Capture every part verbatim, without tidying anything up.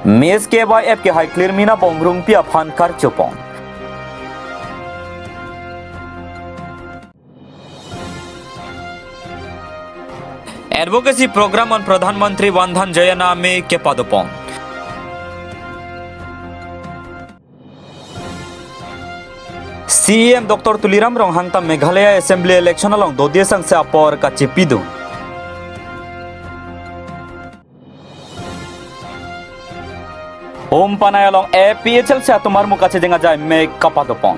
Miss K Y F kehai Klirmina Bongrungpi aphan karchopon. Advocacy program on Pradhan Mantri Van Dhan Yojana amei kepadopon. C E M Doctor Tuliram Ronghang ta Meghalaya Assembly election along dodi sangse apor kachipidun. Umpanai along A P H L C atum armu kachejeng ajai mek kapadopon.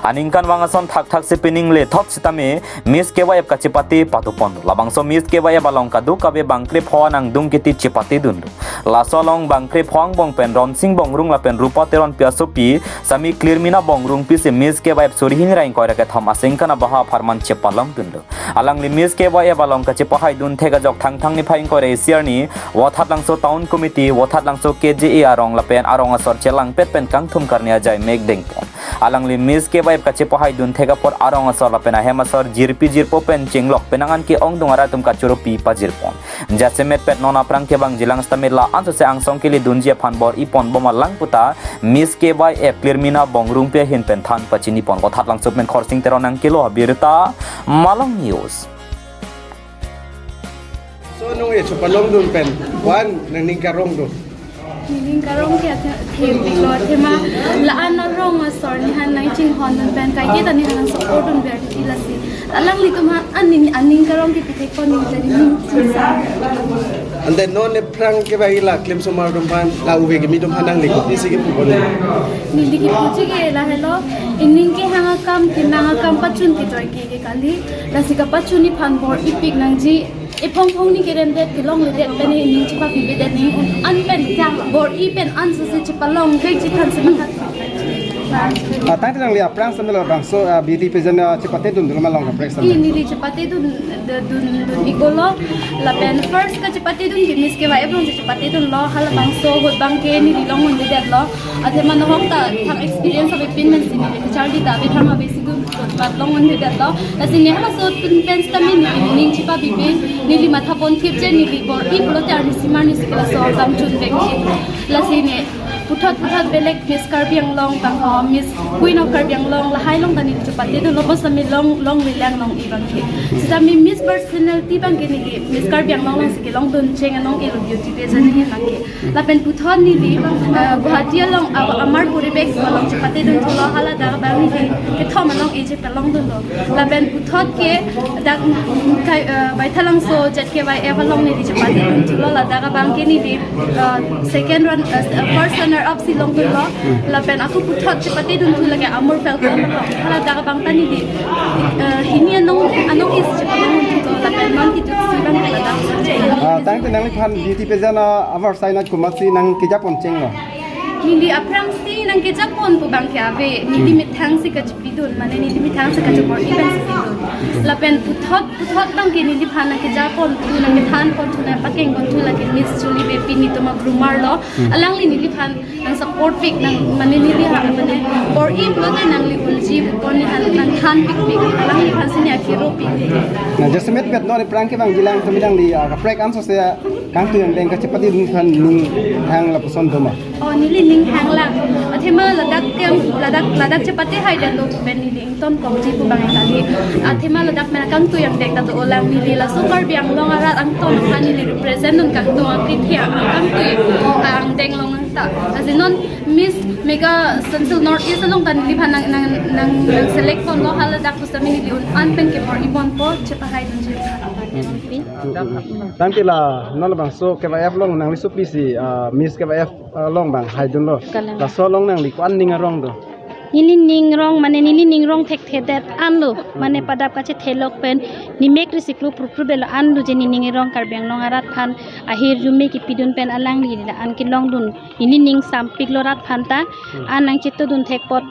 Aningkanvang ason thakthaksi pining lethot sitame Miss K Y F kachipate padopon. Labangso Miss K Y F along kadokave bangkrepho angdung kiti chipatedun. Laso along bangkrepho angbong pen Ronsing Bongrung lapen Rupa Teronpi asopi sami Klirmina Bongrungpi si Miss K Y F suri hini ra ingkoi ra kethom aningkan abaha apharman chepalongdunlo. Alangli Miss K Y F along kachepahaidun thek ajok Thangthang niphai ingkoi ra isi arni Vothatlangso Town Committee, Vothatlangso K J A arong lapen arong asor chelangpet pen kangthum karni ajai mek dengpon. Alangli Miss K Y F kachepahaidun thek apor arong asor lapen ahem asor jirpi jirpo pen chenglok penang an ke-ongdung arat atum kachoropi pajirpon. Jasemet pet non aphrang kevangjilang sitame la-an sose angsong keledunji aphan bor-ipon bom alang puta Miss K Y F Klirmina Bongrungpi ahin pen than pachinipon. Vothatlangso pen Khorsing Teron nangkelo abirta Malong News. So nung e chepalongdun pen wan nangning karong do. Nening karong ke athe, thepiklo athema la-an arong asor nephan nangchinghondun pen kaike ta nephan nangsupport dunver titi lasi. Alanglitum aphan aning, aning karong ke pithekpon ning jadi ning chingsa. Ante non aphrang kevangji la klim osomar atum aphan la ove kimi atum aphan nangli kopisi kepupon? Neli kepuji ke lahelo, ining kehang akam, kenang akam pachun kejoi ke kali, lasi kapachunji aphan bor-ipik nangji. Ephong phongni keremdet kelongledet pen ining chepapipedet, ning un-an pen bor-i pen an sose chepalongvekji aphan semangat. Ah, tangte nangli aphrang sitame labangso, ah, beauty pageant, ah, chepatedun dolo ma long kaprek sitame? I, neli chepatedun, de-, dun, dun-iklo. Lapen first kachepatedun ke Miss K Y F along chepatedunlo, halabangso ahut abang ke neli longdundedetlo. Athema nohok ta thang experience avepin pensi neli kacharli ta ave, thang ave si dun, dun, bat longdundedetlo. Lasi ne halaso atum pen sitame neli ning chepapipe, neli mathaponthipje, neli bor-i pulote arnisi marnisi ke laso akam chunvekji. Lasi ne puthot puthot belek Miss Karbi Anglong abang, uh, Miss Queen of Karbi Anglong lahai along ta neli chepatedunlo, bonsitame long, longlelang long-i abang ke. Sitame Miss Personality abang ke neli Miss Karbi Anglong alongsi kelongdun cheng anong-elo beauty pageant ahin abang ke. Lapen puthot neli, uh, Guwahati along, uh, Amar Poribesh along chepatedun thulo, haladak abang neli kethom along-i chepalongdunlo. Lapen puthot ke dak, mm, kai, eh, Baithalangso Z K Y F along neli chepatedun thulo, ladak abang ke neli, eh, second run, eh, first runner up si longdunlo. Lapen ako puthot chepatedun thu lake Amur Falcon along. Haladak abang ta neli, eh, hini anong, anong-i si chepalongdun thulo, lapen non kejut si abang ke ladak. Ah, tangte nangliphan beauty pageant, ah, avarsai nat komatsi nangkejapon chenglo? Neli aphrangsi nangkejapon pu abang ke ave, neli methang si kachepidun, mane neli methang si kachepor-i pen si pidun. Lapen puthot, puthot abang ke neliphan nangkejapon thu, nangkethanpon thu, nangpakengpon thu lake Miss Julie Beypi, netum a-groomer lo. Alangli neliphan nangsupport pik, nang, mane neli ha, mane bor-i pulote nangli unji pon nephan nangthanpikpik. Alangliphan si ne akiro pik. Na, jasemet pet non aphrang kevangjilang sitame nangli, ah, kaprek an sose kangtui angdeng kachepatedun aphan ning hang lapuson doma? Oh, neli ning hanglang. Athema ladak kem, ladak, ladak chepatehai detlo pen neli ingtonkokji pu abang kali. Athema ladak mena kangtui angdeng ta dolang, neli laso Karbi Anglong arat angton aphan neli represent dun kangtung akrithe kangtui angdeng long ta. Lasi non Miss Mega Sansil North East along ta neliphan nang, nang, nang, nangselect ponlo, haladak pusitame neli un-an pen kebor-iponpo, chepahaidunji. Tangte la non labangso K Y F along nangli sopisi, ah, Miss K Y F along abang haidunlo. Kalang. Laso along nangli ko-an ning arong do? Neli ning arong, mane neli ning arong thekthedet anlo, mane padap kachethelok pen nemek risiklo prupru belo anlo je neli ning arong Karbi Anglong arat aphan ahirjume kepidun pen alangli la-an kelongdun. Neli ning sampiklo rat aphan ta, an nangchetodun thek apot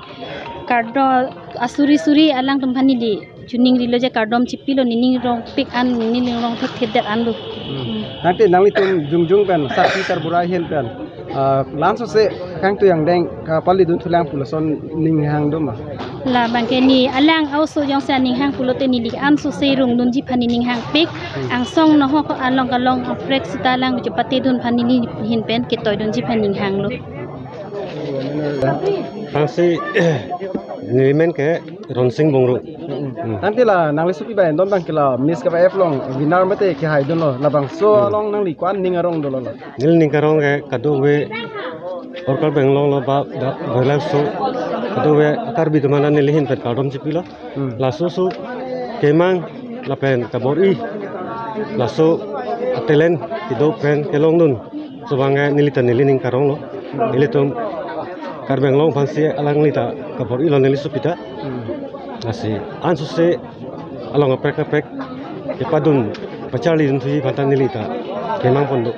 kardom asuri suri alangtum aphan neli chuning rilo je kardom chipilo, neli ning arong pik an, neli ning arong thekthedet anlo. Hmm. Tangte nanglitum jongjong pen, sarpi sarbura ahin pen, ah, la-an sose kangtui angdeng kapalidun thulang pu lason ning hang doma? Labang ke ne alang a-oso jongsi aning hang pulote neli ansose rungdunji aphan neli ning hangpik. Angsong nohok along kalong aprek seta alang kechepatedun aphan neli ahin pen ketoidunji aphan ning hanglo. Tangsi neli men ke Ronsing Bongru. Hmm. Tangte la nangli sopi bai don bang ke la Miss Kaba F along winner mate kehaidunlo, labangso along nangli ko-an ning arong dolo la? Neli ning karong ke kadokave Karbi Anglong lo ba da Bailangso kadokave Karbi atum aphan neli ahin pen kardom chipilo. Hmm. Laso oso kemang lapen kabor-i, laso a-talent kedo pen kelongdun. Labang ke neli ta neli ning karonglo. Nelitum Karbi Anglong aphansi alangli ta kabor-ilo neli sopi ta. Hmm. Lasi ansose along aprek aprek kepadun pacharlidun thuji aphan ta neli ta kemang pon do.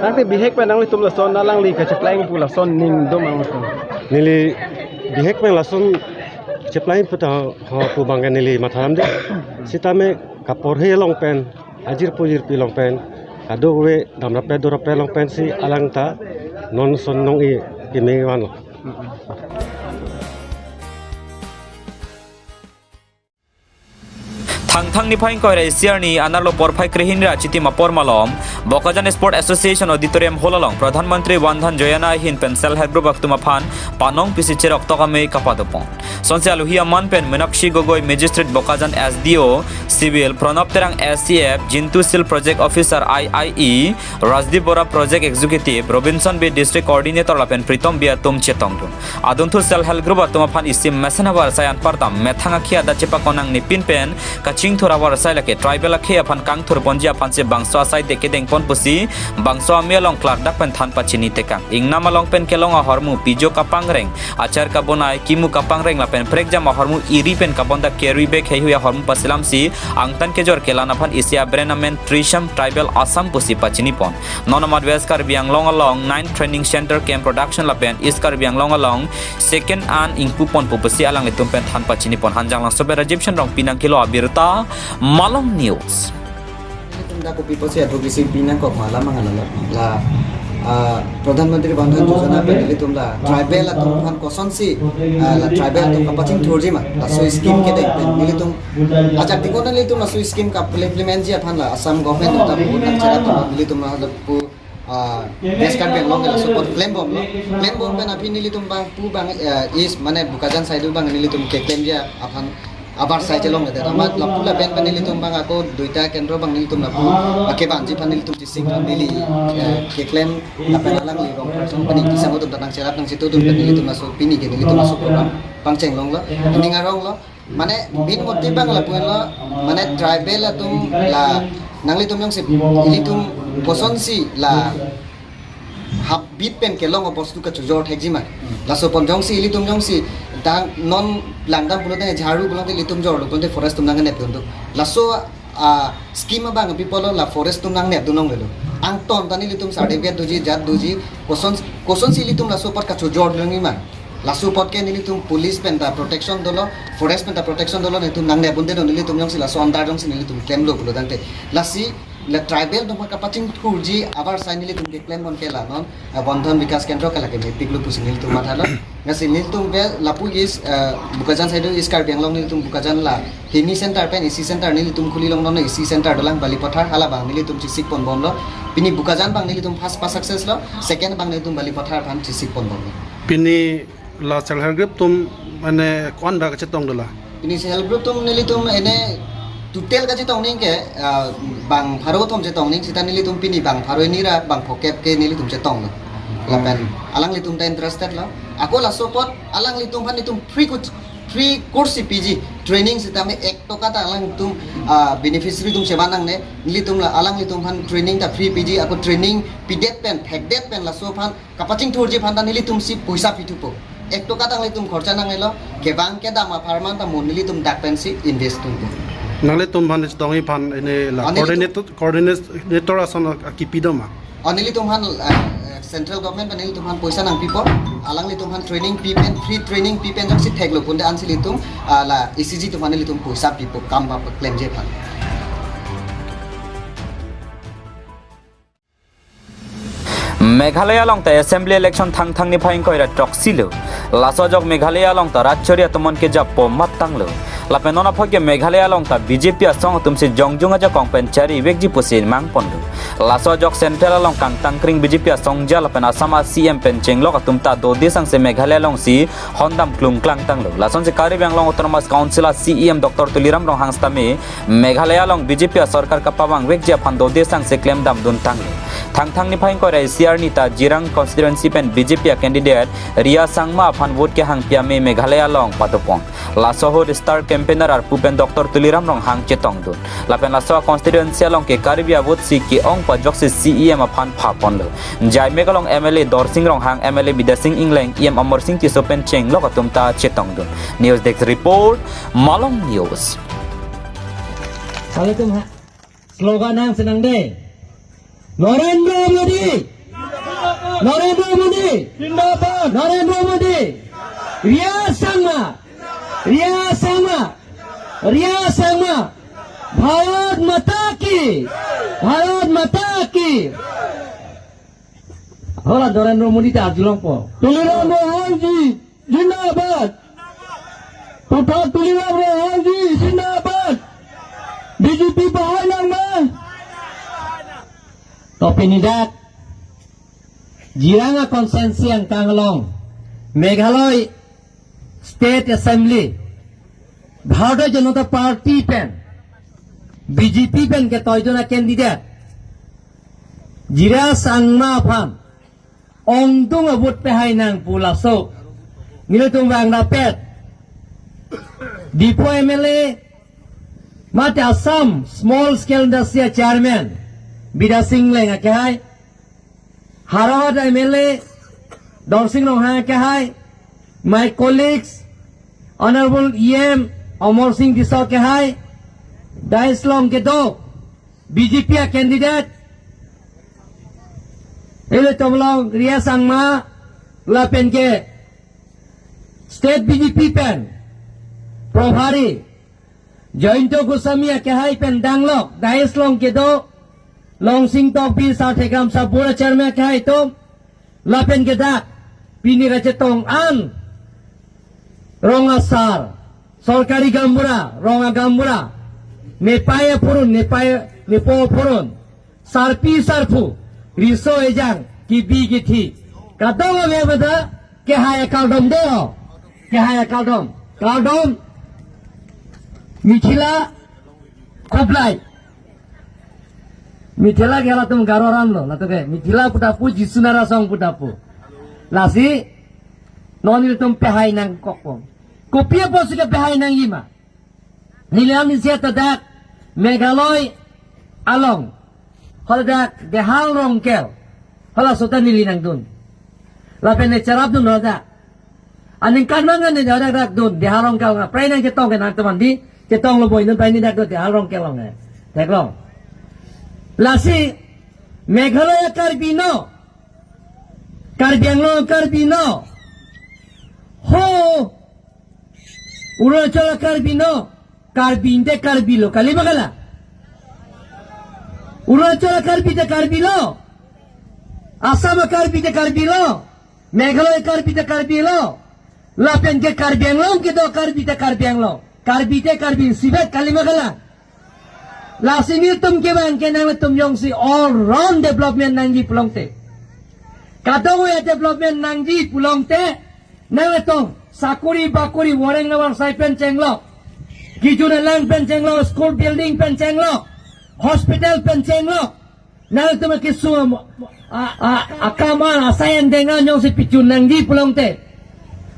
Tangte bihek pen nanglitum lason alangli kacheplangji pu lason ning do ma lason? Neli bihek pen lason cheplangji pu ta ho pu abang ke neli matha damde. Sitame kaporhe along pen, ajirpo jirpi along pen, kadokave damrape dorape along pensi alang ta non son nong-e keme vanlo. Thangthang niphai ingkoi ra isi arni anerlo porphai krehini ra Chitim apor malom Bokajan Sport Association Auditorium Hall along Pradhan Mantri Van Dhan Yojana ahin pen Self Help Group atum aphan panong pisi cherok tok amei kapadopon. Sonsi alohi aman pen Minakshi Gogoi, Magistrate Bokajan, S D O Civil, Pranab Terang, S C F, Jintu Sil, Project Officer, I I E, Rajdeep Bora, Project Executive, Robinson Bey, District Coordinator lapen Pritom Bey atum chetongdun. Adunthu Self Help Group atum aphan isi mesen avarsai anparta methang akhei adak chepakonang nipin pen kachingthur avarsai lake tribal akhei aphan kangthur ponji aphansi bangso asai deke dengpon pusi bangso amei along klardak pen than pachini tekang. Ingnam along pen kelong ahormu, pijo kapangreng, achar kabonai, kimu kapangreng lapen prekjam ahormu, iri pen kabondak, carry bag heihui ahormu paselamsi angtan kejor kelang aphan isi a-brand amen Trisham Tribal Assam pusi pachinipon. Non amat West Karbi Anglong along nine training center camp production lapen East Karbi Anglong along second an ingpuponpo pusi alanglitum pen than pachinipon. Hanjanglangso pen Rajiv Shan Rongpi nangkelo abirta, Malong News. Nelitum dak kopi pusi advocacy pinangkok ma alam mangala la, ah, Pradhan Mantri Van Dhan Yojana pen nelitum la tribal atum aphan kosonsi, ah, la tribal atum kapachingthurji ma, laso scheme kedeng pen nelitum ajak dikon nelitum laso scheme ka-implement ji aphan la Assam government atum ta pu nangcherap atum nelitum la pu, ah, West Karbi Anglong ke laso apot klembomlo. Klembom pen aphi nelitum bang pu bang, eh, East mane Bokajan side abang nelitum keklemji aphan avarsai chelongledet amat lapu lapen pen nelitum bang ako duita kendro bang nelitum lapu akevanji aphan nelitum chising neli, eh, keklem lapen alangli rong person pen kisang atum ta nangcherap nangchetongdun pen nelitum laso pini ke nelitum laso program pangchenglonglo, ning aronglo. Mane main motive bang lapu-anlo, mane tribal atum la nanglitum jongsi ilitum kosonsi la habit pen kelong abostu kachojor thekji ma. Hmm. Laso apot jongsi ilitum jongsi dang non langdam pulote jharu pulote ilitum jorlo pulote forest atum nangnepdun do. Laso a-scheme abang people la forest atum nangnepdun longlelo. Angton ta nelitum certificate doji, jat doji, koson kosonsi ilitum laso apot kachojor longji ma. Laso apot ke nelitum police pen ta protection dolo, forest pen ta protection dolo, nelitum nangnepdunde do, nelitum jongsi laso under jongsi nelitum klemlo pulo tangte. Lasi la tribal atum kapachingthurji avarsai nelitum keklemkon ke la non, ah, Van Dhan Vikas Kendra ke lake mepiklo pusi nelitum mathalo. Lasi nelitum ke lapu East, ah, Bokajan side East Karbi Anglong nelitum Bokajan la hini center pen E C center nelitum khulilong non, E C center dolang Balipathar, hala abang nelitum chisikponbomlo. Pini Bokajan abang nelitum first pa success lo, second abang nelitum Balipathar aphan chisikponbomlo. Pini la self help group atum mane ko-an ba kachetong dola? Pini self help group atum nelitum ene total kachetong ning ke, ah, bang pharo kethom chetong ning, seta nelitum pini bang pharo hini ra bang phokep ke nelitum chetonglo. Lapen alanglitum ta interested lo. Ako laso apot alanglitum aphan nelitum free course, free course si piji training sitame ek toka ta alanglitum, ah, beneficiary atum chevan nangne, nelitum la alanglitum aphan training ta free piji, ako training pidet pen, phekdet pen laso aphan kapachingthurji aphan ta nelitum si poisa pithupo. Ek toka ta nanglitum khorcha nangnelo, kevang kedam apharman ta mo nelitum dak pensi invest thupo. Nanglitum aphan chetongji aphan ene la, ah, nelitum coordinator, coordinator ason akipi do ma? Ah, nelitum aphan, ah, central government pen nelitum aphan poisa nangpipo, alanglitum aphan training pi pen, free training pi pen jongsi theklo punte ansi nelitum, ah, la E C G atum aphan nelitum poisa pipo, kam ba klemji aphan. Meghalaya along ta assembly election Thangthang niphai ingkoi ra throksi lo. Laso ajok Meghalaya along ta rat chori atomon kejappo mat tanglo. Lapen non aphi ke Meghalaya along ta B J P asong atum si jongjung ajakong pen chari vekji pusi mangponlo. Laso ajok central along kangtangkring B J P asong ja lapen Assam a C M pen chenglok atum ta dode sangse Meghalaya alongsi hondam klungklang tanglo. Lasonsi Karbi Anglong Autonomous Council a C E M Doctor Tuliram Ronghang sitame Meghalaya along B J P asorkar kapavang vekji aphan dode sangse klemdam dun tanglo. Thangthang niphai ingkoi ra isi arni ta Jirang constituency pen B J P a candidate Ria Sangma aphan vote kehang pi ame Meghalaya along padopon. Laso ahut star campaigner arpu pen Doctor Tuliram Ronghang chetongdun. Lapen laso a constituency along ke Karbi a vote si ke-ong pajoksi C E M aphan phaponlo. Jaimek along M L A Dorsing Ronghang, M L A Bidya Sing Engleng, E M Amar Sing Tisso pen chenglok atum ta chetongdun. News Desk Report, Malong News. Halo tum ha. Slogan hang senang dei. Narendra Modi. Narendra Modi. Zindabad. Narendra Modi. Ria Sangma. Ria Sangma. Ria Sangma. Bharat Mata Ki. Bharat Mata Ki. Hala Narendra Modi ta arjulongpo. Tuliram Ronghang ji zindabad. Puthot Tuliram Ronghang ji zindabad. B J P pahai nangma. To pini dak Jirang a constituency angkang along Meghalaya State Assembly Bharatiya Janata Party pen B J P pen ketoidun a candidate Ria Sangma aphan ongdung a vote pehai nang pu laso nelitum vang rapet. Diphu M L A mate Assam Small Scale Industry Chairman Bidya Sing Engleng akehai, Howraghat M L A Dorsing Ronghang akehai, my colleagues, Honorable E M Amar Sing Tisso akehai, dais along kedo B J P a candidate, ilitum along Ria Sangma lapen ke State B J P pen Probhari Jayanta Goswami akehai pen danglok, dais along kedo Longsing Tokbi, Sarthe Kramsa Board a Chairman akehai atum, lapen ke dak pini kachetong an rong asar, sorkari gaonbura, rong agaonbura, nepei aphurun, nepei, nepo aphurun, sarpi sarpo, riso ejang, kebi kethe, kadokave mada kehai akardom dei ho. Kehai akardom. Kardom. Mithila khublai. Mithila ke halatum Garo aram lo, latum ke Mithila pu ta pu, Jisu Nara Song pu ta pu. Lasi non nelitum pehai nangkokpo. Kopi apotsi kepehai nangji ma? Neli alam isi ta dak Meghalaya along, hala dak Dehal Rongkel, halaso ta neli nangdun. Lapen ne cherapdun hala dak. Aningkan mangan ne dak dak dun, Dehal Rongkel nga. Prai nangchetong ke nangtum andi, chetonglo boi, non prai ne dak dun Dehal Rongkel along eh. Theklong. Lasi Meghalaya Karbi no, Karbi Anglong Karbi no, ho Arunachal Karbi no, Karbi te Karbi lo, kali ma kala? Arunachal Karbi te Karbi lo, Assam Karbi te Karbi lo, Meghalaya Karbi te Karbi lo, lapen ke Karbi Anglong kedo Karbi te Karbi Anglong, Karbi te Karbi isivet, kali ma kala? Lasi nelitum kevang ke nangtum jongsi all round development nangji pulote, kadokave development nangji pulote, nangtum sakori bakori, wareng lawarsai pen chenglok, kejun alang pen chenglok, school building pen chenglok, hospital pen chenglok, nangtum kesung a, a, akam an, asai an deng an jongsi pejun nangji pulote,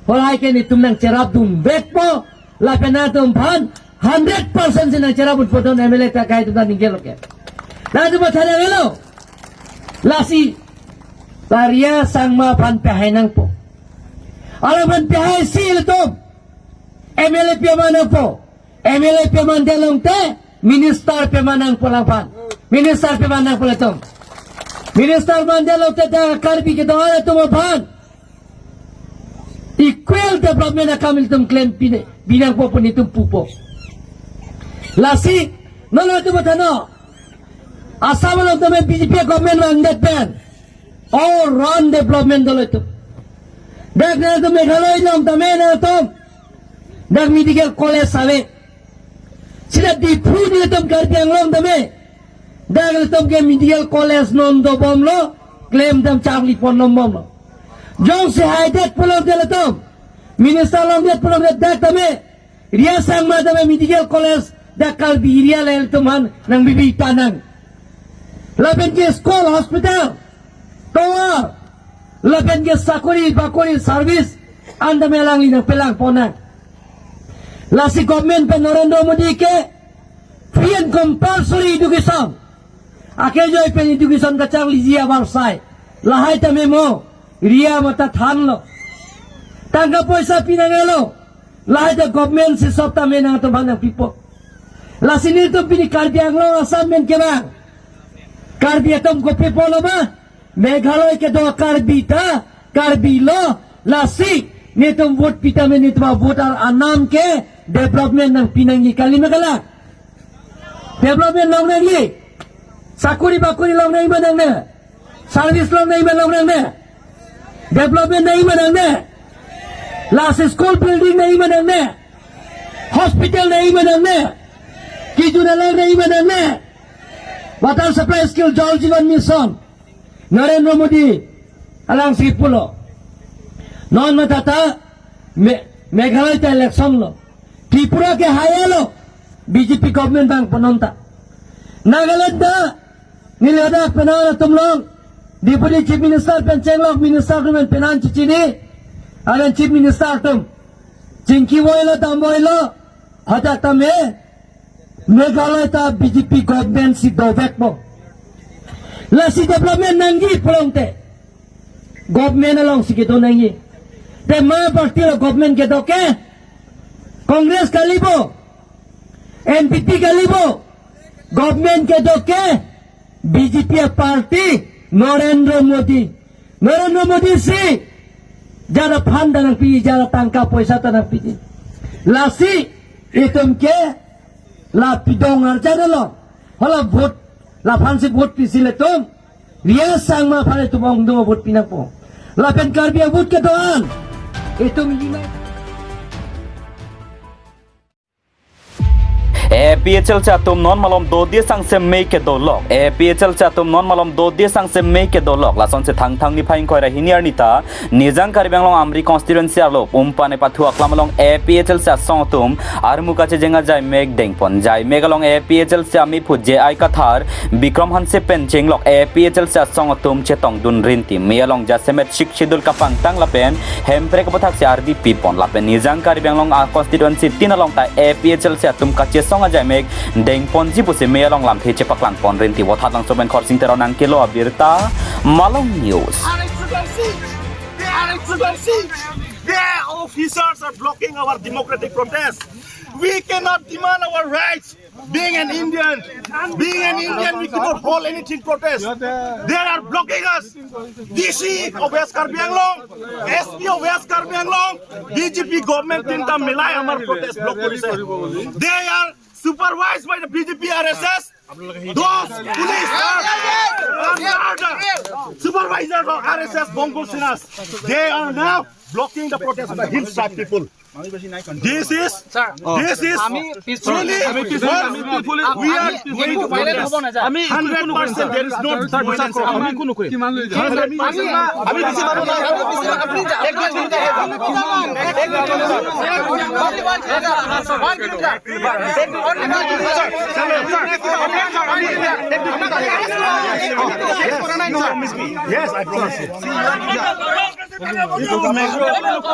halahai ke nelitum nangcherapdun vekpo. Lapen nangtumphan hundred percent si nangcherapdunpo, don M L A ta kai atum ta ningkelo ke. Nangtum matha nanglo. Lasi Ria Sangma aphan pehai nangpo. Alangphan pehaisi ilitum M L A peman nangpo. M L A peman det longte minister peman nangpo alangphan. Minister peman nangpo ilitum. Minister man det longte dak Karbi kedo-an atum aphan equal development akam ilitum klem pine, pi nangpo pu nelitum pupo. Lasi non nangtum matha non. Assam along tame B J P government vangdet pen, All round development dolo itum. Dak nangtum Meghalaya along tame nangtum, dak medical college ave. Sita Diphu nelitum Karbi Anglong tame, dak nelitum ke medical college non dobomlo, klemdam charli pon non bomlo. Jongsi haidet pulote nelitum minister longdet pulote dak tame, Ria Sangma tame medical college dak Karbi area le nelitum aphan nangbibi ta nang. Lapen ke school, hospital, tovar, lapen ke sakori bakori service an tame alangli nangpelang pon nang. Lasi government pen Narendra Modi ke free and compulsory education, akejoi pen education kacharliji avarsai. Lahai tame mo, ria mata thanlo. Tangka poisa pinanglo. Lahai ta government si sop tame nangtum aphan nangpipo. Lasi nelitum pini Karbi Anglong Assam pen kevang Karbi atum kopi pulo ma, Meghalaya kedo Karbi ta, Karbi lo. Lasi nelitum vote pi tame nelitum avote ar anam ke development nangpi nangji, kali ma kalang? Development long nangji. Sakori bakori long nangji ma nangne? Service long nangji ma long nangne? Development nangji ma nangne? Lasi school building nangji ma nangne? Hospital nangji ma nangne? Kejun alang nangji ma nangne? Water supply scheme, Jal Jeevan Mission, Narendra Modi alangsi pulo. Non matha ta Me-, Meghalaya ta election lo. Tripura ke haiya lo, B J P government vang pon non ta. Nagaland ta neli hadak penang atum along Deputy Chief Minister pen chenglok minister atum pen penang chichini, alan Chief Minister atum chingki voilo, dam voilo, hadak tame Meghalaya ta B J P government si dovekpo. Lasi development nangji pulote government alongsi kedo nangji. Te ma party lo government kedo ke? Congress kali bo, N P P kali bo. Government kedo ke B J P aparty, Narendra Modi. Narendra Modi si jara fund ta nangpi, jara tangka poisa ta nangpi. Lasi itum ke la pidong arjadelo. Hala vote, laphansi vote pisi nelitum Ria Sangma aphan itum ongdung vote pi nangpo. Lapen Karbi avote kedo-an itum unite. A P H L C atum non malom dodi sangsem mei kedolok. A P H L C atum non malom dodi sangsem mei kedolok. Lasonsi Thangthang niphai ingkoi ra hini arni ta Nijang Karbi Anglong Amri constituency arlo Umpan epathu aklam along A P H L C asong atum armu kachejeng ajai mek dengpon. Jai mek along A P H L C amephu J I Kathar, Bikram Hanse pen chenglok A P H L C asong atum chetongdun rinti. Mei along jasemet Sixth Schedule kapangtang lapen hemprek aputhak si ardi pipon lapen Nijang Karbi Anglong a constituency tin along ta A P H L C atum kachesong ajai mek dengponji pusi mei along lamthe chepaklangpon rinti. Vothatlangso pen Khorsing Terang nangkelo abirta, Malong News. R S S C, R S S C, their officers are blocking our democratic protest. We cannot demand our rights. Being an Indian, being an Indian, we cannot hold anything protest. They are blocking us. D C of West Karbi Anglong, S P of West Karbi Anglong, B J P government tinta milai amar protest block korise. They are supervised by the B J P R S S. Those police are, are under the supervision of R S S Bongo Sena. They are now blocking the protest of the hill tribe people. This is, this is আমি পিছফুল, really আমি পিছফুল, আমি পিছফুল, we are আমি going একো to violence protest. হ'ব নাযায়। আমি hundred percent there is no violence. আমি একো নকৰিম। Hundred percent. আমি বেছি মানুহ নাই, আমি বেছি মানুহ, আপুনি যাওক। এক মিনিট, এক মিনিট, এক minute. One kilometer। Yes, I promise you.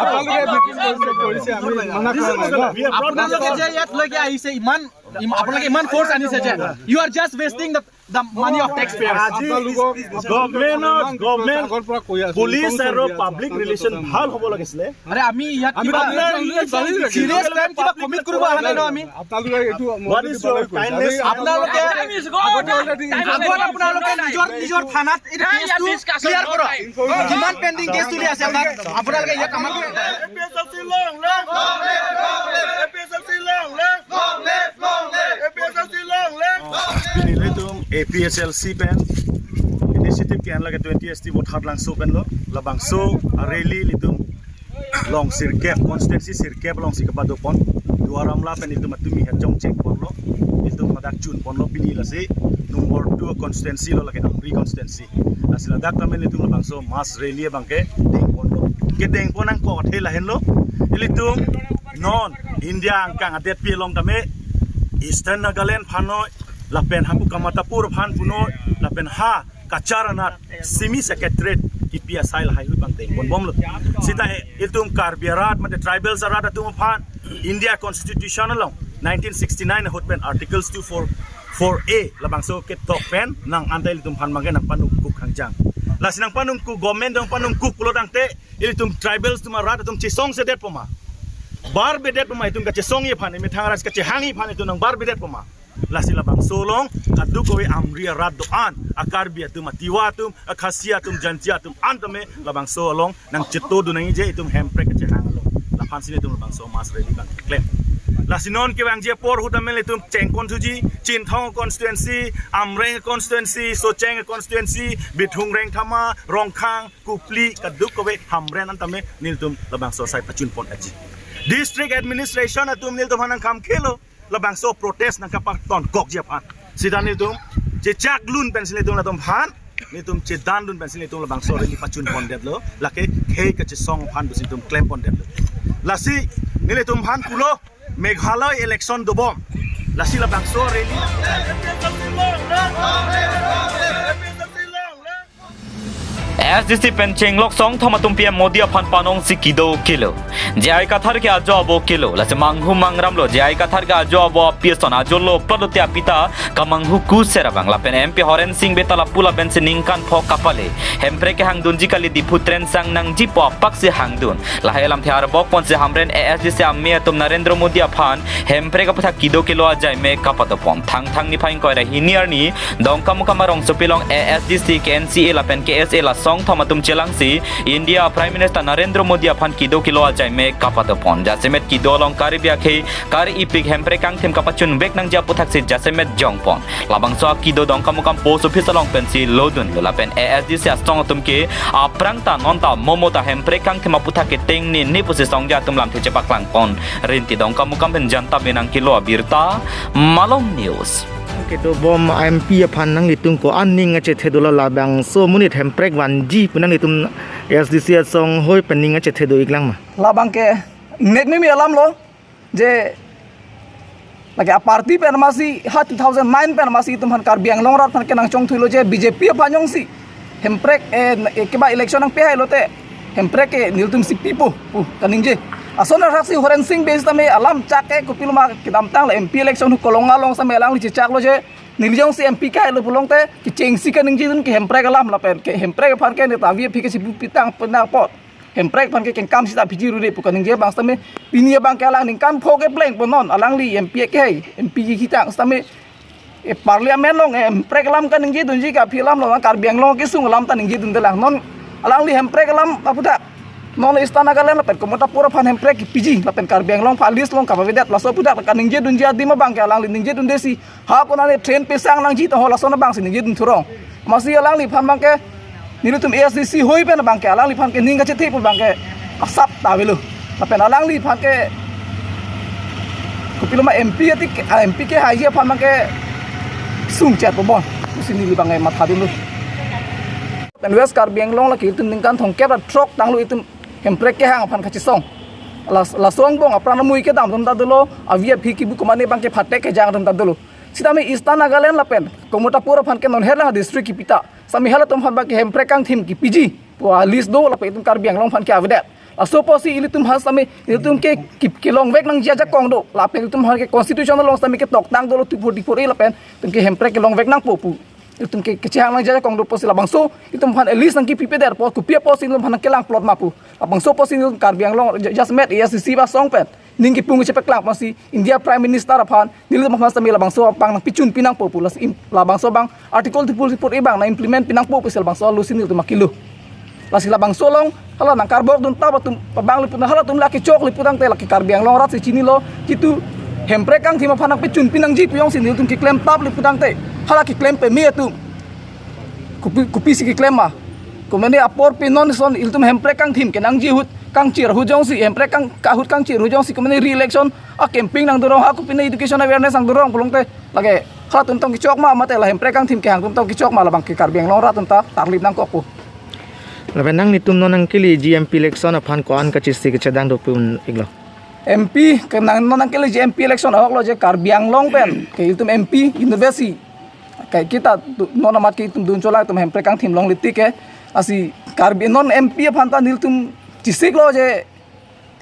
আপোনালোকে মিটিং কৰিছে, কৰিছে, আমি মানা কৰা নাই ন? আপোনালোকে যে ইয়াত লৈকে আহিছে, ইমান, ইম-, আপোনালোকে ইমান ফৰ্চ আনিছে যে, you are just wasting the, the money of taxpayers. আজি গভৰ্ণমেণ্টৰ, গভৰ্ণমেণ্ট, পুলিচ আৰু পাব্লিক ৰিলেশ্যন ভাল হ'ব লাগিছিলে। আৰে আমি ইয়াত কিবা চিৰিয়াছ ক্ৰাইম কিবা কমিট কৰিব অহা নাই ন আমি? আপোনালোকে এইটো What is your kindness? আপোনালোকে আগতে আপোনালোকে নিজৰ, নিজৰ থানাত এইটো কেছটো ক্লিয়াৰ কৰক। কিমান পেণ্ডিং কেছ চলি আছে তাত? আপোনালোকে ইয়াত আমাৰ A P H L C long live! A P H L C long live! A P H L C long live! Pini nelitum A P H L C pen, pini Sitip ke-en lake twenty S T Voithalangso pen lo, labangso a-rally ilitum along sirkep, constituency sirkep alongsi kapadopon, Duar Amla pen ilitum atumi hejong chengponlo, ilitum ladak chunponlo pini. Lasi number two constituency lo, lake Amri constituency. Lasi ladak tame ilitum labangso mass rally abangke dengponlo. Kedengpon nangkok athe lahenlo, ilitum non India angkang adetpi along tame Eastern Nagaland aphan noi, lapen hapu Kamatapur aphan punoi, lapen ha Cachar anat semi secretariat kipi asai lahai hui abang dengponbomlo. Sita ilitum Karbi arat mate tribals arat atum aphan India Constitution along nineteen sixty-nine ahut pen Articles two four four A labangso ketok pen nang anta ilitum aphan abangke nangpanungkuk hangjang. Lasi nangpanungkuk, government nangpanungkuk pulo tangte ilitum tribals atum arat atum chesongsedetpo ma? Barvedetpo ma itum kachesongji aphan, emethang arat kachehangji aphan itum nangbarvedetpo ma? Lasi labangso along kadokave Amri arat do-an, a-Karbi atum, a-Tiwa atum, a-Khasi atum, Jaintia atum an tame labangso along nangchetongdun nangji, itum hemprek kachehang along. Laphansi ilitum labangso mass rally abang keklem. Lasi non kevangji apor ahut tame ilitum chengpon thuji, Chinthong constituency, Amreng constituency, Socheng constituency, Bithung, Rengthama, Rongkhang, Kopili, kadokave Hamren an tame nelitum labangso asai pachunpon aji. District administration atum nelitum aphan nangkam khelo labangso protest nangkapatonkokji aphan. Sita nelitum chechak lun pensi nelitum latum aphan, nelitum chedan lun pensi nelitum labangso rally pachunpondetlo, lake khei kachesong aphan pusi nelitum klempondetlo. Lasi nelitum aphan pulo Meghalaya election dobom. Lasi labangso rally A S D C pen chenglok songthom atum P M Modi aphan panongsi kedo kelo. J I Kathar ke ajo avo kelo. Lasi manghu mangramlo, J I Kathar ke ajo avo api ason ajo lo plot lote apita kamanghu kuser abang. Lapen M P Horen Sing Bey ta lapu lapensi ningkan pho kapale, hemprek kehangdunji kali, Diphu train sang nangji pu apaksi hangdun. Lahai alamthe arbokponsi Hamren A S D C amei atum Narendra Modi aphan hemprek aputhak kedo kelo ajaime kapadopon. Thangthang niphai ingkoi ra hini arni Dongkamukam arongsopi along A S D C, K N C A lapen K S A la songthom atum chelangsi India Prime Minister Narendra Modi aphan kedo kelo ajaime kapadopon. Jasemet kedo along Karbi akhei kar-ipik hemprek kangthim kapachunvek nangji aputhaksi jasemet jongpon. Labangso akedo Dongkamukam post office along pensi lodunlo. Lapen A S D C asong atum ke aphrang ta non ta momo ta hemprek kangthim aputhak keteng nini pusi songja atum lamthe chepaklangpon. Rinti Dongkamukam pen Janta Bey nangkelo abirta Malong News. Kedobom M P aphan nanglitum ko-an ning kachethe dolo, labangso amonit hemprek vanji pu nanglitum A S D C asong hoi pen ning kachethe do-iklang ma? Labang ke nek mimi alamlo je lake a-party pen masi ha two thousand nine pen masi itum aphan Karbi Anglong arat aphan kenangchongthuilo je B J P aphan jongsi hemprek, eh, eh, keba election nangpehailo te hemprek ke nelitumsi pipo pu kaningje. Ason arak si Horen Sing Bey sitame alam chak ke kopiloma kedamtang la M P election hu Kolonga along sitame alangli chechaklo je neli jongsi M P kahailo pulote kechengsi kaningjedun ke hemprek alam lapen ke hemprek aphan ke neta V I P ke si pu pitang penang apot. Hemprek aphan ke kengkam sita piji rure pu kaningje abang sitame pini abang ke alang ningkan pho keplengpon non alangli M P kehai, M P kehitang sitame, eh, parliament along, eh, hemprek alam kaningjedunji ke aphi alam along Karbi Anglong kesung alam ta ningjedundelang non alangli hemprek alam aputhak. Non Eastern Nagaland lapen Kamatapur aphan hemprek kepiji lapen Karbi Anglong aphan list along kapavedet, laso aputhak kaningjedunji adim abang ke alangli ningjedundesi ha konane train pesang nangji ta ho lason abangsi ningjedun thurong. Masi alangliphan abang ke nelitum A S D C hoi pen abang ke alangliphan ke ning kachethe pu abang ke asap ta avelo. Lapen alangliphan ke kopiloma M P atik, ah, M P kehaiji aphan abang ke sungchet pobon pusi neli abang ke mathadunlo. Pen West Karbi Anglong lake itum ningkan thomkep ra throk tanglo itum hemprek kehang aphan kachesong. Las-, laso angbong apran amui kedam atum ta dolo, a-V I P kebu komane abang ke phatek kejang atum ta dolo. Sitame Eastern Nagaland lapen Kamatapur aphan ke non herlang district kepita. Sitame halatum aphan abang ke hemprek kangthim kepiji pu a-list do lapen itum Karbi Anglong aphan ke avedet. Laso apotsi ilitum aphan sitame ilitum ke, ke, kelongvek nangji ajakong do. Lapen ilitum aphan ke constitution along sitame ketoktang dolo two forty-four A lapen itum ke hemprek kelongvek nangpo pu. Itum ke kechehang nangji ajakong do apotsi labangso itum aphan a-list nangkepipedet apot kopi apotsi itum aphan nangkelang plot ma pu. Labangso apotsi itum Karbi Anglong ja-, jasemet A S D C asong pen ning kipung chepaklangponsi India Prime Minister aphan nelitum aphan sitame labangso abang nangpichun pinangpo pu, lasi im-, labangso abang Article two forty-four A abang nang-implement pinangpo pusi labangso alusi nelitum akilo. Lasi labangso along hala nangkarbokdun tap atum pabang le pu tangte, halatum lake chokle pu tangte lake Karbi Anglong arat si chinilo, jitu hemprek kangthim aphan nangpichun pinangji pu jongsi nelitum keklem tap le pu tangte, hala keklem peme atum Kopi, kopisi keklem ma? Komane apor pen non ison ilitum hemprek kangthim kenangji ahut kangchir ahut jongsi, hemprek kang, ahut kangchir ahut jongsi komane re-election a-campaign nangdorong, ha kopine education awareness nangdorong pulote lake rat atum tong kechok ma, mate la hemprek kangthim kehang atum tong kechok ma, labang ke Karbi Anglong rat atum ta tarlip nangkokpo. Lapen nanglitum non nangkeleji M P election aphan ko-an kachisi kechedang dopik-iklo? M P ke nang, non nangkeleji M P election ahok lo je Karbi Anglong pen ke ilitum M P inutvet si, ke kita tu, non amat ke itum dun cholang itum hemprek kangthim longle tik ke, lasi Karbi non M P aphan ta nelitum chesiklo je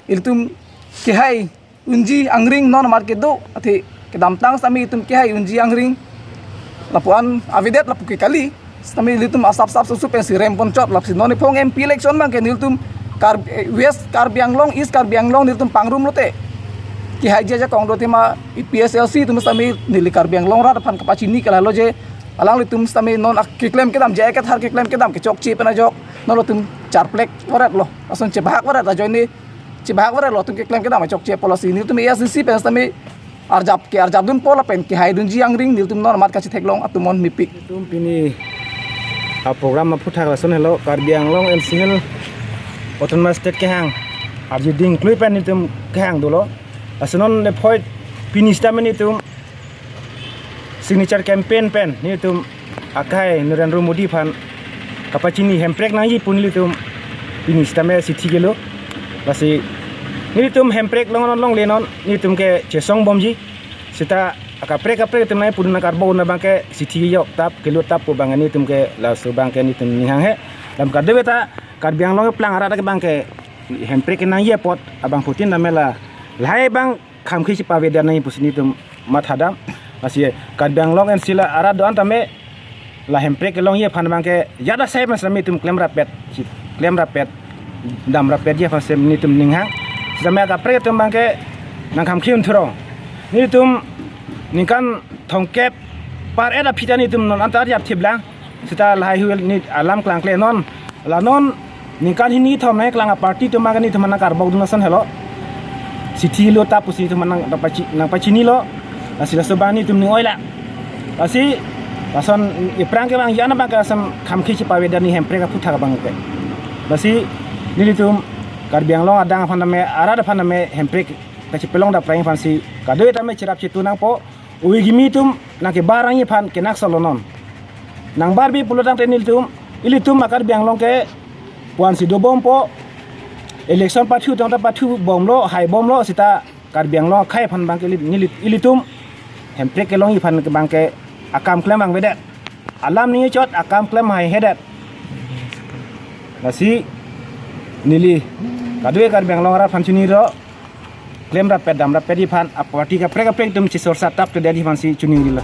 ilitum kehai unji angring non amat kedo, athe kedamtang sitame itum kehai unji angring lapu-an avedet lapu ke kali, sitame ilitum asap sap susu pensi rem ponchot, lasi non iphong M P election abang ke nelitum Kar-, eh, West Karbi Anglong, East Karbi Anglong nelitum pangrum lote kehaiji ajakong do tema A P H L C atum sitame neli Karbi Anglong rat aphan kapachini ke lahelo je alanglitum sitame non keklem kedam, J I Kathar keklem kedam kechokche pen ajok non latum charplek varetlo, lason chebahak varet ajoine chebahak varetlo, latum keklem kedam kechokche pu, lasi nelitum A I C C pen sitame arjap ke arjapdunpo lapen kehaidunji angring nelitum non amat kachetheklong atum non mepik. Itum pini a-program aphuthak lason helo, Karbi Anglong N C Hill Autonomous State kehang arjuding klui pen nelitum kehang dolo. Lason non le phoi pini sitame nelitum signature campaign pen nelitum akai Narendra Modi aphan kapachini hemprek nangji pu nelitum pini sitame chithi kelo. Lasi nelitum hemprek long non longle non nelitum ke chesong bomji, seta akaprek kaprek atum nai pudun akarbon abang ke chithi yok tap kelo tap pu abang nelitum ke laso abang ke nelitum ninghang he. Lam kadokave ta Karbi Anglong keplang arat abang ke hemprek kenangji apot abangphutin tame la lahai abang khamkhi chepavedet nangji pusi nelitum mathadam. Lasi Karbi Anglong N C la arat do-an tame la hemprek kelongji aphan abang ke jada sai mas nelitum klem rapet, chi-, klem rapet, dam rapetji aphan si nelitum ninghang. Sitame akaprek atum abang ke nangkhamkhi un thurong. Nelitum ningkan thomkep par-et aphi ta nelitum non anta arjap thiplang. Seta lahai hui neli alam klangkle non. La non ningkan hini thom nangkeklang a-party atum abang ke nelitum nangkarbok dun ason helo. Chithi lo tap pusi nelitum nang, nangpachi, nangpachinilo. Lasi laso abang nelitum ning-oila. Lasi lason iphrang ke abang jan abang ke lason khamkhi chepavedet nangji hemprek aphuthak abang ke. Lasi nelitum Karbi Anglong adang aphan tame arat aphan tame hemprek kachepalong dapprang aphan si kadokave tame cherap chetu nangpo. Ove kimi atum nangkebar nangji aphan kenangsot lo non. Nangbarbe pulotangte nelitum, ilitum a-Karbi Anglong ke puan si dobompo, election pathu tangte pathu bomlo, hai bomlo, seta Karbi Anglong akhei aphan abang ke ili, neli, ilitum hemprek kelongji aphan abang ke akam klem abang avedet. Alam ningje chot, akam klem haihedet. Lasi neli kadokave Karbi Anglong arat aphan chinilo, klem rapet dam rapetji aphan a-party kaprek kaprek atum chesorsa tap tedetji aphan si chiningrilo.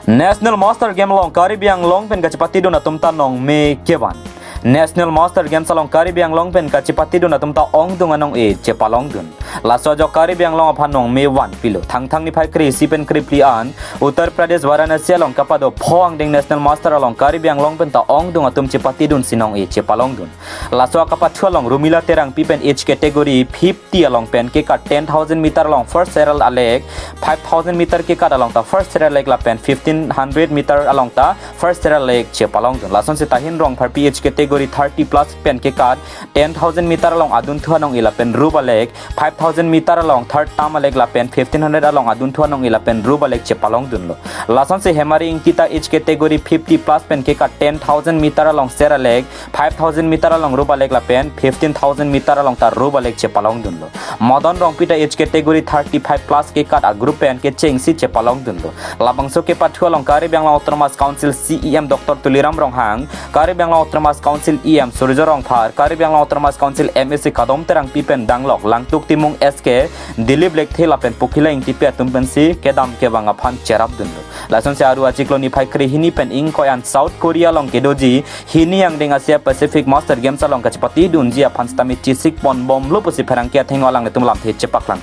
National Master Game along Karbi Anglong pen kachepatidun atum ta nongme kevan. National Master Games along Karbi Anglong pen kachepatidun atum ta ongdung anong-e chepalongdun. Laso ajok Karbi Anglong aphan nongme vanpilo. Thangthang niphai kre isi pen kre phli an Uttar Pradesh Varanasi along kapado pho angdeng National Master along Karbi Anglong pen ta ongdung atum chepatidunsi nong-e chepalongdun. Laso akapathu along Rumila Terangpi pen age category fifty along pen kekat ten thousand meter along first serial alek, five thousand meter kekat along ta first serial alek lapen fifteen hundred meter along ta first serial alek chepalongdun. Lasonsi Tahin Rongpharpi age category thirty plus pen kekat ten thousand meter along adunthu anong-e lapen rup alek, five thousand meter along third term alek lapen fifteen hundred along adunthu anong-e lapen rup alek chepalongdunlo. Lasonsi Hemari Ingti ta age category fifty plus pen kekat ten thousand meter along ser alek, five thousand meter along rup alek lapen fifteen thousand meter along ta rup alek chepalongdunlo. Madan Rongpi ta age category thirty-five plus kekat a-group pen kechengsi chepalongdunlo. Labangso kepathu along Karbi Anglong Autonomous Council C E M Doctor Tuliram Ronghang, Karbi Anglong Autonomous Council E M Surjya Rongphar, Karbi Anglong Autonomous Council M A C Kadom Terangpi pen danglok Langtuk Timung S K, Dilip Lekthe lapen Pokila Ingtipi atum pensi kedam kevang aphan cherapdunlo. Lasonsi Aru achiklo niphai kre hini pen ingkoi an South Korea along kedoji hini angdeng Asia Pacific Master Games along kachepatidunji aphan sitame chesik ponbomlo pusi pherangke athengno alanglitum lamthe chepaklang.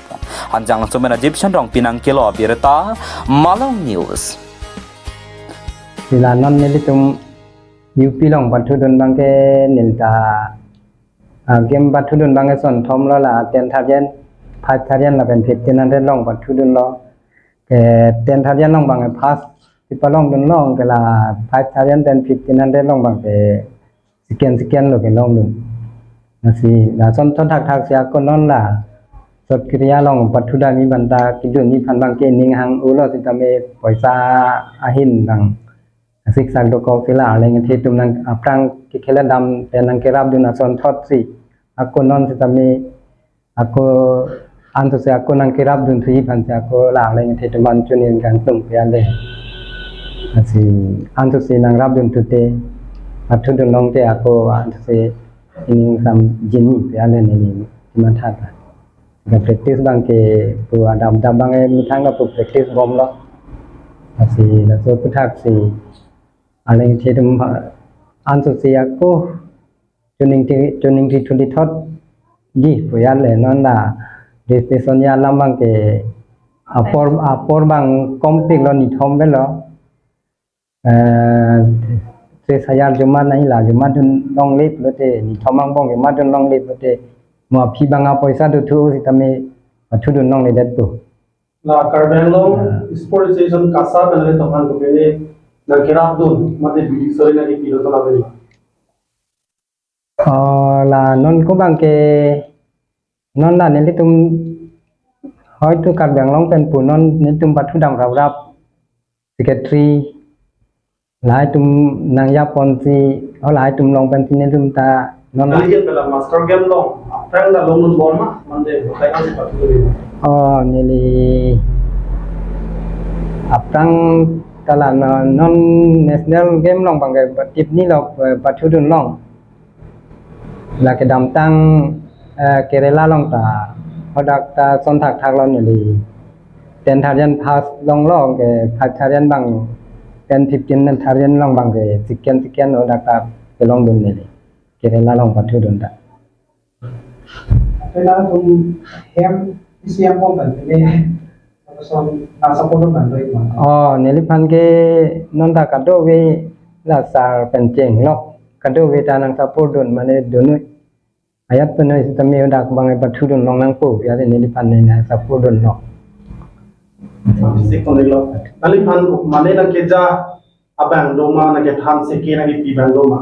Hanjanglangso pen Ajib Shan Rongpi nangkelo abirta, Malong News. Sila non nelitum U P along pathudun abang ke nelita, ah, game pathudun abang ke son thomlo, la ten thousand, five thousand lapen fifteen hundred along pathudunlo. ke ten thirty along abang first si palongdun long, ke la five thirty ten fifteen hundred along abang ke second second lo kelongdun. Lasi lason thot thakthak si ako non la South Korea along pathudamji abang ta kedunji aphan abang ke ning hang-olo sitame poisa ahin abang siksak dokok si la arleng athe atum nang aphrang kekhela dam pen nangkerapdun ason thot si ako non sitame ako anso si ako nangkerapdun thuji aphan si ako la arleng athe atum aphan chuning kangtung pe ale. Lasi anso si nangrapdun thu te, pathudun long te ako anso si ining sam jinji pe ale neli matha ta. Ga practice abang ke pu adap adap abang e methang lo pu practice bomlo. Lasi laso aphuthak si arleng athe atum anso si ako chuning ti, chuning ti thuli thot ji pu ale non la destination alam abang ke apor apor abang kompik lo, nithom avelo. Eh, tris hajar joma nai la joma dun longle pulote, nithom angbong joma dun longle pulote, mo aphi abang apoisa dothu sitame pathudun longledetpo. La Karbi Anglong Ah. Sports Association KASA pen le tonghan ko pene nangkerapdun mate bidi sore nangkepidun to la bela. Oh, la non ko abang ke non la nelitum hoitu Karbi Anglong pen pu non nelitum pathudam raprap secretary lahai atum nangjapon si, oh, lahai atum along pen si nelitum ta non la. Kali jen pela master game along aphrang ta longdun bom ma, mande hotai kan si pathudun. Oh, neli aphrang ta la non, non national game along abang ke tipni lo, eh, pathudun long. La kedamtang, eh, Kerala along ta hadak ta son thakthak lo neli. Ten thirty first longlo, ke five thirty abang, ten fifteen thirty along abang ke second second hadak ta kelongdun neli. Kerala along pathudun ta. Pena tum hem isi yang pom tan pene. Apa son nang support tan doi ma. Oh, neliphan ke non ta kadokave la sar pen chenglok. Kadokave ta nang support dun mane dun noi. Ajat pen noi sitame hadak abang pathudun long nangpo, ya neliphan ne nang support dunlo. Sik konilo. Neliphan mane nangkeja abang do ma, nangkethan seke nangkepi abang do ma.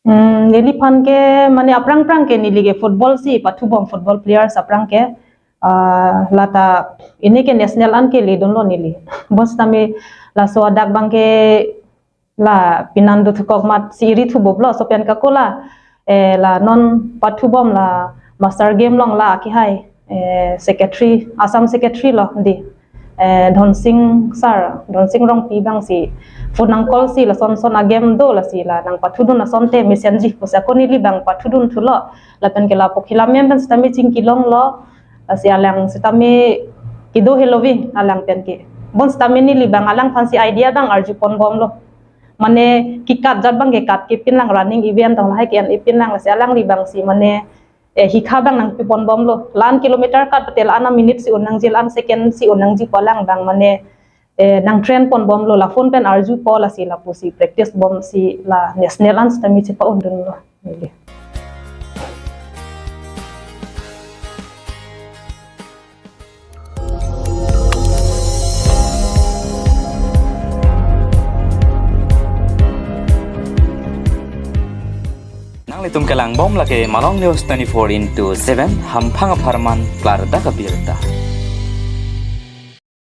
Hmm, neliphan ke mane aphrang aphrang ke neli ke football si pathubom, football players aphrang ke, ah, lata pini ke national an ke ledunlo neli. Bonsitame laso hadak abang ke la pinan dothukok mat si iri thubomlo, laso pen ke ako la, eh, la non pathubom la master game along la akehai, eh, secretary, Assam secretary lo dei, eh, Dhonsing sir, Dhonsing Rongpi abang si phone nang call si lason son agame do, lasi la nang pathudun asonte mesenji pusi ako neli abang pathudun thulo. Lapen ke lapu khila mem pen sitame chingki longlo, lasi alang sitame kedo heloving alang pen ke. Bonsitame neli abang alangphan si idea abang arjupon bomlo. Mane kekat jat abang kekat kepin lang, running event tong lahai ke-en epin lang, lasi alangli abang si mane, eh, hikha abang nangpipon bomlo. La-an kilometer kat pute la-an minute si un nangji, la-an second si un nangji pu alang abang mane, eh, nang train pon bomlo, la phone pen arjupo, lasi lapusi practice bom si la national an sitame chepa-undunlo. Neli. Nanglitum kelang bom lake Malong News twenty-four into seven, hamphang apharman klardak abirta.